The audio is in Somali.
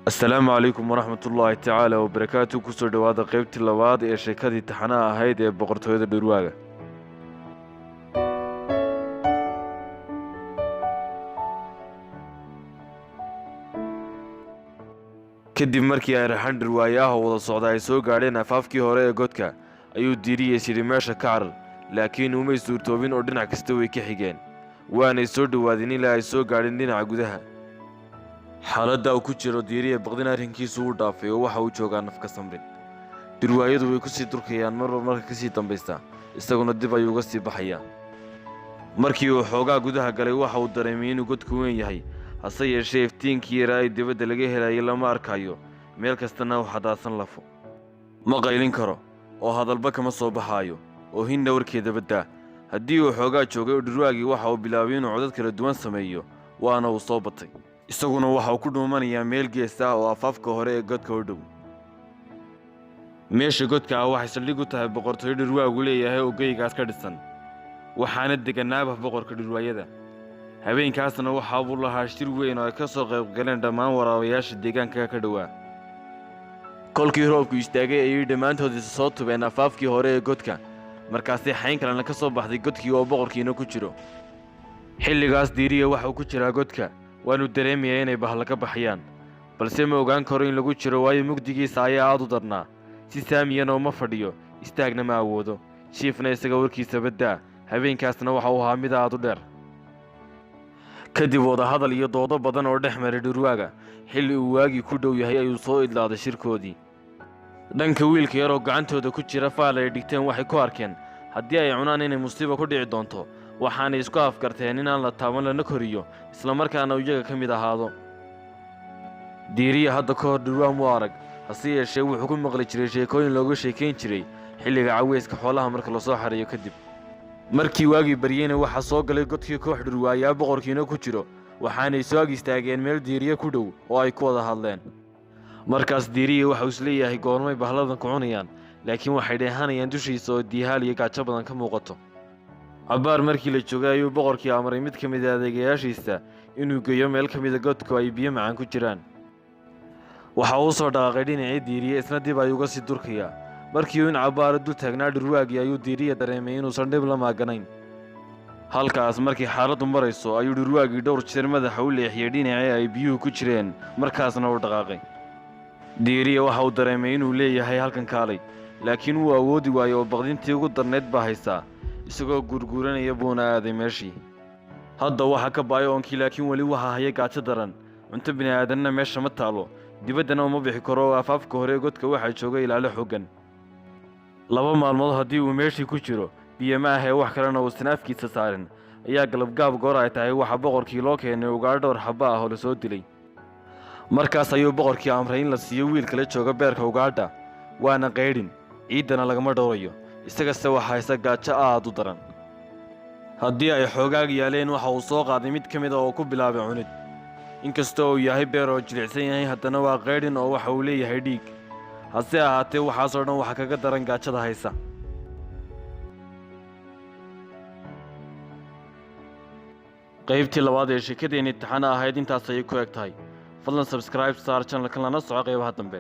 Asalaamu calaykum waraxmatullaahi tacaala wabarakaatu. Kusoo dhowaada qaybtii labaad ee sheekadii taxanaha ahayd ee Boqortooyada Dhurwaaga. Kadib markii ay raxan dhurwaayaha wada socda ay soo gaadheen afaafkii hore ee godka, ayuu Diiriyeys yidhi, "Meesha ka carar." Laakiin umay suurtoobin oo dhinac kasta way ka xigeen, waanay soo dhowaadeen ilaa ay soo gaadheen dhinaca gudaha. Xaaladda uu ku jiro Diiriya baqdin arrinkiisu u dhaafay oo waxa uu joogaa nafka samrin. Dhurwaayadu way ku sii durkayaan marba marka kasii dambaysa, isaguna dib ayuu uga sii baxayaa. Markii uu xoogaa gudaha galay, waxa uu dareemay inuu godku weyn yahay, hase yeeshee iftiinkii yaraa ee dibadda laga helayay lama arkayo, meel kastana waxaa daadsan lafo. Ma qaylin karo oo hadalba kama soo baxaayo oo hinna warkeeda baddaa. Haddii uu xoogaa joogay oo dhurwaagii waxa uu bilaabay inuu codad kala duwan sameeyo, waana uu soo batay. Isaguna waxa uu ku dhuumanayaa meel gees ah oo afaafka hore ee godka u dhow. Meesha godka ah waxay saldhig u tahay boqortooyo dhurwaagu leeyahay oo geygaas ka dhisan, waxaana degganaaba boqorka dhurwaayada. Habeenkaasna waxa buu lahaa shir weyn oo ay ka soo qayb galeen dhammaan waraabayaasha deegaanka ka dhowaa. Kolkii roobku istaagay ayay dhammaantood isa soo tubeen afaafkii hore ee godka. Markaasay xayn kalena ka soo baxday godkii oo boqorkiina ku jiro. Xilligaas Diiriya waxa uu ku jiraa godka, waanu dareemayaa inay bahla ka baxayaan, balse ma ogaan karo in lagu jiro, waayo mugdigiisa ayaa aad u darnaa. Si saamiyana uma fadhiyo, istaagna ma awoodo, jiifna isaga warkiisa baddaa. Habeenkaasna waxa uu ahaa mid aad u dheer. Kadib wadahadal iyo doodo badan oo dhex maray dhurwaaga, xilli uu waagii ku dhow yahay ayuu soo idlaaday shirkoodii. Dhanka wiilka yaroo gacantooda ku jira faal ay dhigteen, waxay ku arkeen haddii ay cunaan inay musiiba ku dhici doonto, waxaanay isku afgarteen inaan la taaban lana koriyo, islamarkaana uu iyaga ka mid ahaado. Diiriya hadda ka hor dhurwaa muu arag, hase yeeshee wuxuu ku maqli jiray sheekooyin looga sheekayn jiray xilliga caweyska xoolaha marka lasoo xareeyo. Kadib markii waagii baryeyna, waxaa soo galay godkii koox dhurwaayaa, boqorkiina ku jiro, waxaanay soo ag istaageen meel Diiriye ku dhow oo ay ku wada hadleen. Markaas Diiriye waxau isleeyahay, "Goormay bahladan ku cunayaan?" Laakiin waxay dheehanayaan dushiisa oo diihaal iyo gaajo badan ka muuqato. Cabbaar markii la joogay ayuu boqorkii amray mid ka mid a adeegayaashiisa inuu geeyo meel ka mida godku ay biyo macaan ku jiraan. Waxa uu soo dhaqaaqay dhinacii Diiriye, isna dib ayuu uga sii durkayaa. Markii uu in cabbaaro dul taagnaa dhurwaagii, ayuu Diiriye dareemay inuusan dhib la maaganayn. Halkaas markii xaaladdu marayso ayuu dhurwaagii dhowr jeer madaxa u leexiyey dhinacii ay biyuhu ku jireen, markaasna uu dhaqaaqay. Diiriye waxa uu dareemay inuu leeyahay, "Halkan kaalay," laakiin wuu awoodi waayey oo baqdintii ugu darnayd baa haysaa. Isagoo guurguuranaya buuna aaday meeshii. Hadda waxaa ka ba'ay oonkii, laakiin weli waxaa haya gaajo daran. Cunto bini'aadanna meesha ma taalo, dibaddana uma bixi karo oo afaafka hore godka waxaa jooga ilaalo xooggan. 2 maalmood haddii uu meeshii ku jiro, biyo ma ahee wax kalena uusan afkiisa saarin, ayaa galabgaab goor ay tahay waxaa boqorkii loo keenay ugaadh dhowr xabba ah oo la soo dilay. Markaas ayuu boqorkii amray in la siiyo wiil kala jooga beerka ugaadha, waana qaydhin, ciiddana lagama dhowrayo. Isagase waxaa haysa gaajo aad u daran. Haddii ay xoogaag yaaleen, waxa uu soo qaaday mid ka mid a oo ku bilaabay cunid. Inkastoo uu yahay beer oo jilicsan yahay, haddana waa qaydhin oo waxa uu leeyahay dhiig. Hase ahaatee waxaasoo dhan waxaa kaga daran gaajada haysa. Qaybtii labaad ee sheekadeenii taxana ahayd intaas ayay ku eg tahay. Fadlan subscribe saar channelkan, lana soco qaybaha dambe.